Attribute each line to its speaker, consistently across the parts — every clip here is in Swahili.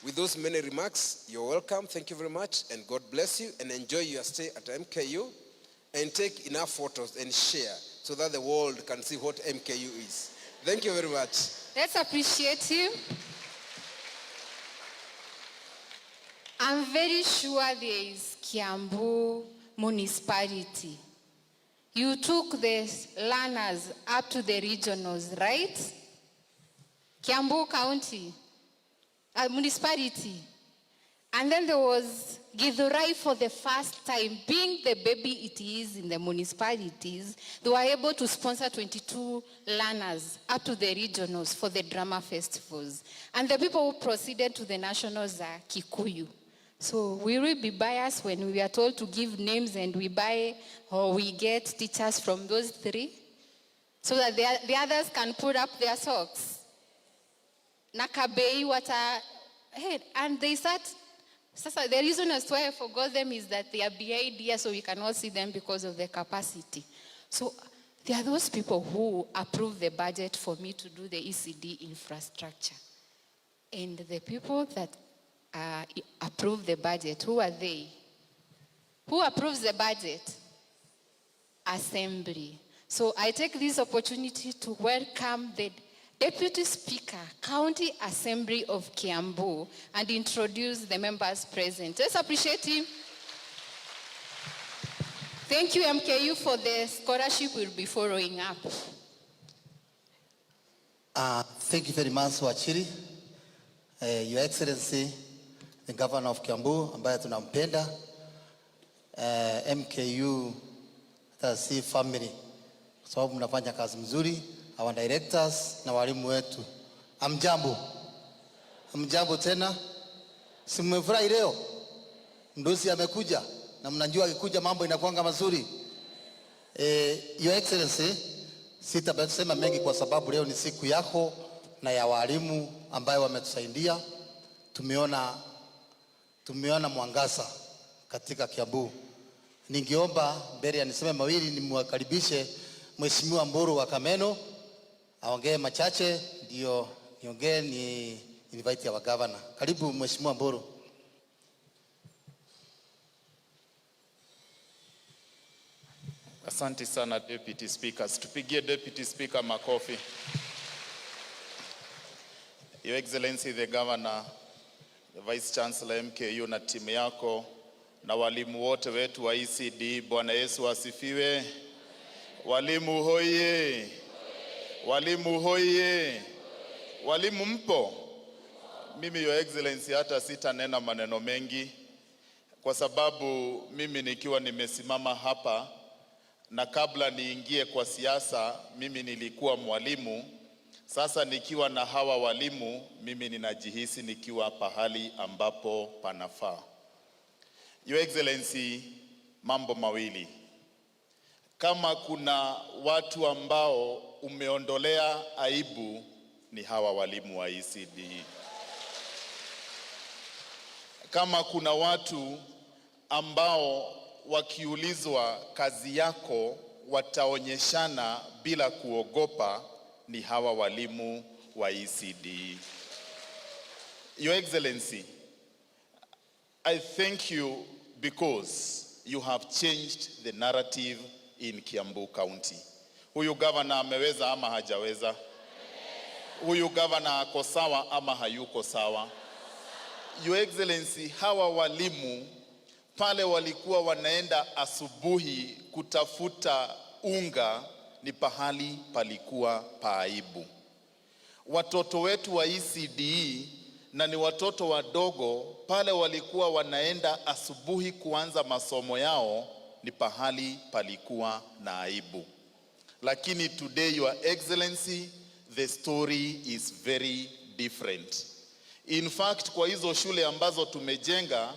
Speaker 1: With those many remarks, you're welcome. Thank you very much, and God bless you, and enjoy your stay at MKU, and take enough photos and share so that the world can see what MKU is. Thank you very much.
Speaker 2: Let's appreciate him. I'm very sure there is Kiambu municipality. You took the learners up to the regionals, right? Kiambu County, municipality. And then there was Githurai for the first time, being the baby it is in the municipalities, they were able to sponsor 22 learners up to the regionals for the drama festivals. And the people who proceeded to the nationals are Kikuyu. So we will be biased when we are told to give names and we buy or we get teachers from those three so that the others can put up their socks. Nakabei wata, hey, and they start. Sasa, the reason as to why I forgot them is that they are behind here, so we cannot see them because of the capacity. So there are those people who approve the budget for me to do the ECD infrastructure. And the people that approve the budget, who are they? Who approves the budget? Assembly. So I take this opportunity to welcome the Deputy Speaker, County Assembly of Kiambu, and introduce the members present. Let's appreciate him. Thank you, MKU, for the scholarship we'll be following up.
Speaker 3: Thank you very much, Wachiri. Your Excellency, the Governor of Kiambu, ambaye tunampenda, MKU, si family, kwa sababu mnafanya kazi mzuri, our directors na walimu wetu. Amjambo. Amjambo tena. Si mmefurahi leo? Mdosi amekuja na mnajua akikuja mambo inakuanga mazuri. Your Excellency, sitasema mengi kwa sababu leo ni siku yako na ya walimu ambayo wametusaidia. Tumeona mwangaza katika Kiambu. Ningeomba mbele ya niseme mawili nimwakaribishe Mheshimiwa Mburu wa Kameno aongee machache, ndio niongee ni invite ya governor. Karibu Mheshimiwa Mburu.
Speaker 4: Asante sana Deputy Speakers. Tupigie Deputy Speaker makofi. Your Excellency the Governor, the Vice Chancellor MKU na timu yako na walimu wote wetu wa ECD, Bwana Yesu asifiwe. Walimu hoye! Walimu hoye! Walimu mpo? Mimi Your Excellency hata sitanena maneno mengi kwa sababu mimi nikiwa nimesimama hapa na kabla niingie kwa siasa mimi nilikuwa mwalimu. Sasa nikiwa na hawa walimu mimi ninajihisi nikiwa pahali ambapo panafaa. Your Excellency, mambo mawili. Kama kuna watu ambao umeondolea aibu ni hawa walimu wa ECD. Kama kuna watu ambao wakiulizwa kazi yako wataonyeshana bila kuogopa ni hawa walimu wa ECD. Your Excellency, I thank you because you have changed the narrative in Kiambu County. Huyu governor ameweza ama hajaweza? Huyu governor ako sawa ama hayuko sawa? Your Excellency, hawa walimu pale walikuwa wanaenda asubuhi kutafuta unga, ni pahali palikuwa paaibu. Watoto wetu wa ECDE na ni watoto wadogo, pale walikuwa wanaenda asubuhi kuanza masomo yao, ni pahali palikuwa na aibu. Lakini today, Your Excellency, the story is very different. In fact, kwa hizo shule ambazo tumejenga,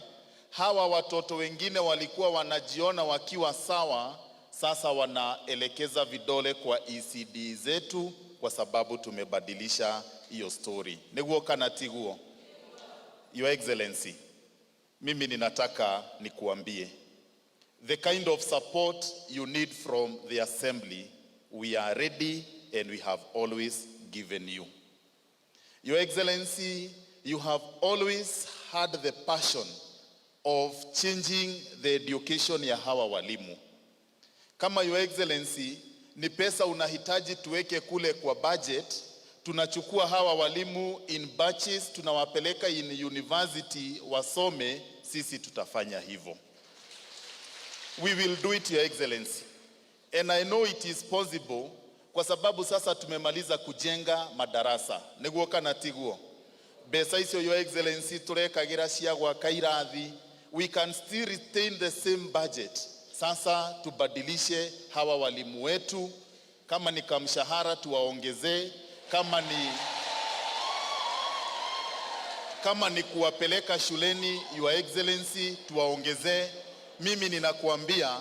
Speaker 4: hawa watoto wengine walikuwa wanajiona wakiwa sawa, sasa wanaelekeza vidole kwa ECD zetu kwa sababu tumebadilisha hiyo story. Niguo kana tiguo? Your Excellency, mimi ninataka nikuambie the kind of support you need from the assembly, we are ready and we have always given you. Your Excellency, you have always had the passion of changing the education ya hawa walimu. Kama, Your Excellency, ni pesa unahitaji tuweke kule kwa budget, tunachukua hawa walimu in batches, tunawapeleka in university wasome, sisi tutafanya hivyo. We will do it, Your Excellency. And I know it is possible kwa sababu sasa tumemaliza kujenga madarasa. Niguo kana tiguo? Mbeca icio, Your Excellency, turekagira cia gwaka irathi, we can still retain the same budget. Sasa tubadilishe hawa walimu wetu, kama ni kamshahara tuwaongezee, kama ni kuwapeleka shuleni, Your Excellency, tuwaongezee. Mimi ninakuambia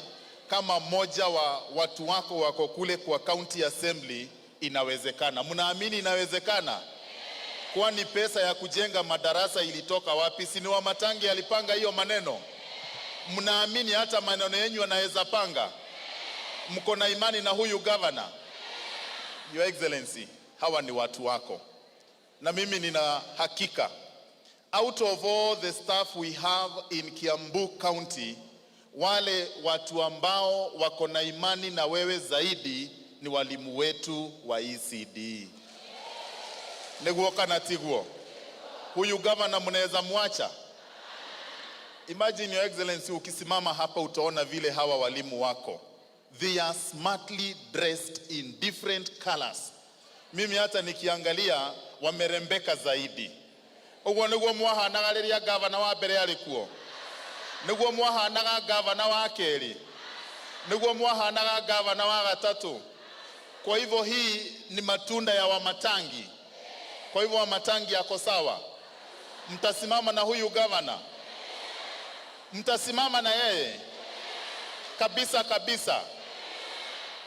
Speaker 4: kama mmoja wa watu wako wako kule kwa county assembly, inawezekana. Mnaamini inawezekana? Kwani pesa ya kujenga madarasa ilitoka wapi? Si ni Wamatangi alipanga hiyo maneno? Mnaamini hata maneno yenyu anaweza panga? Mko na imani na huyu governor? Your Excellency, hawa ni watu wako, na mimi nina hakika out of all the staff we have in Kiambu County, wale watu ambao wako na imani na wewe zaidi ni walimu wetu wa ECD. Niguo kana tiguo? Huyu gavana mnaweza mwacha? Imagine, Your Excellency, ukisimama hapa utaona vile hawa walimu wako. They are smartly dressed in different colors. Mimi hata nikiangalia wamerembeka zaidi. Ũguo nĩguo mwahanaga rĩrĩa gavana wa mbere arĩ kuo? Nĩguo mwahanaga gavana wa kerĩ? Nĩguo mwahanaga gavana wa gatatũ? Kwa hivyo hii ni matunda ya Wamatangi. Kwa hivyo Wamatangi yako sawa. Mtasimama na huyu gavana? Mtasimama na yeye kabisa kabisa.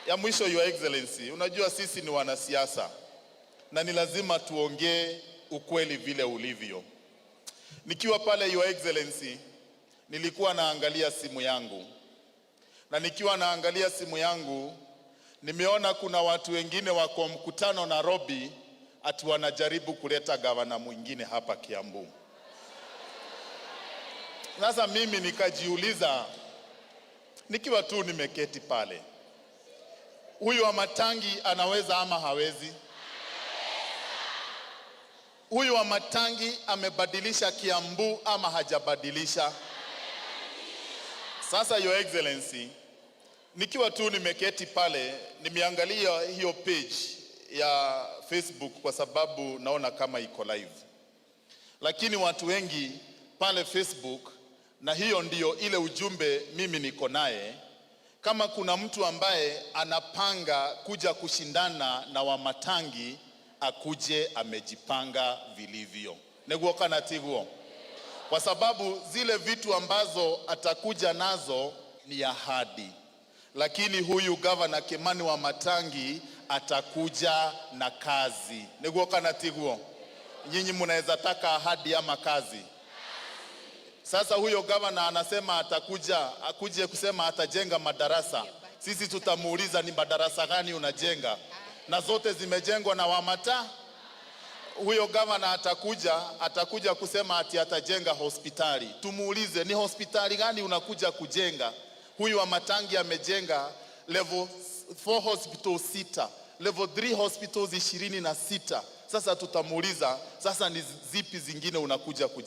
Speaker 4: Ya mwisho, Your Excellency, unajua sisi ni wanasiasa na ni lazima tuongee ukweli vile ulivyo. Nikiwa pale, Your Excellency, nilikuwa naangalia simu yangu, na nikiwa naangalia simu yangu nimeona kuna watu wengine wako mkutano Nairobi, ati wanajaribu kuleta gavana mwingine hapa Kiambu. Sasa mimi nikajiuliza, nikiwa tu nimeketi pale, huyu Wamatangi anaweza ama hawezi? Huyu Wamatangi amebadilisha Kiambu ama hajabadilisha? Sasa, Your Excellency, nikiwa tu nimeketi pale, nimeangalia hiyo page ya Facebook kwa sababu naona kama iko live, lakini watu wengi pale Facebook, na hiyo ndiyo ile ujumbe mimi niko naye. Kama kuna mtu ambaye anapanga kuja kushindana na Wamatangi, akuje amejipanga vilivyo. Niguo kana tiguo? Kwa sababu zile vitu ambazo atakuja nazo ni ahadi, lakini huyu gavana Kimani Wamatangi atakuja na kazi. Niguo kana tiguo? Nyinyi mnaweza taka ahadi ama kazi? Sasa huyo gavana anasema atakuja akuje kusema atajenga madarasa. Sisi tutamuuliza ni madarasa gani unajenga, na zote zimejengwa na Wamata. Huyo gavana atakuja kusema ati atajenga hospitali. Tumuulize ni hospitali gani unakuja kujenga? Huyu Wamatangi amejenga level 4 hospital sita, level 3 hospitals 26. Sasa tutamuuliza sasa ni zipi zingine unakuja kujenga?